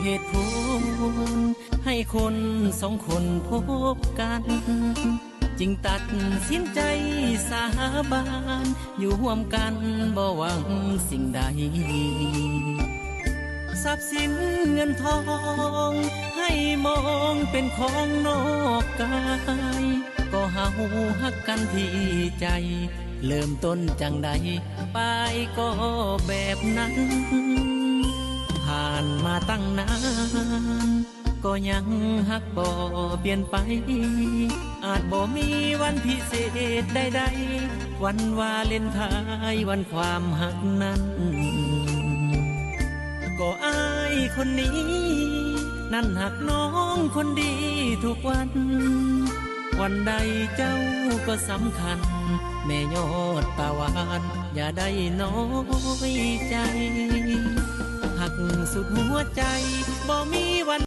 ເຫດຜົນໃຫ້ຄົນສອງຄົນພົບກັນ ຈຶ່ງຕັດສິນໃຈສາບານ ຢູ່ຮ່ວມກັນບໍ່ຫວັງສິ່ງໃດ ຊັບສິນເງິນທອງໃຫ້ມອງເປັນຂອງນອກກາຍ ກໍເຮົາຮັກກັນທີ່ໃຈ ເລີ່ມຕົ້ນຈັ່ງໃດ ປາຍກໍແບບນັ້ນ ຜ່ານມາຕັ້ງນານ ກໍຍັງຮັກບໍ່ປ່ຽນໄປ ອາດບໍ່ມີວັນພິເສດໃດໆ ວັນວາເລັນທາຍ ວັນຄວາມຮັກນັ້ນ ກໍອ້າຍຄົນນີ້ ນັ້ນຮັກນ້ອງຄົນດີທຸກວັນ ວັນໃດເຈົ້າກໍສຳຄັນ ແມ່ຍອດຕາຫວານ ຢ່າໄດ້ນ້ອຍໃຈ ຮັກສຸດຫົວໃຈ ບໍ່ມີວັນ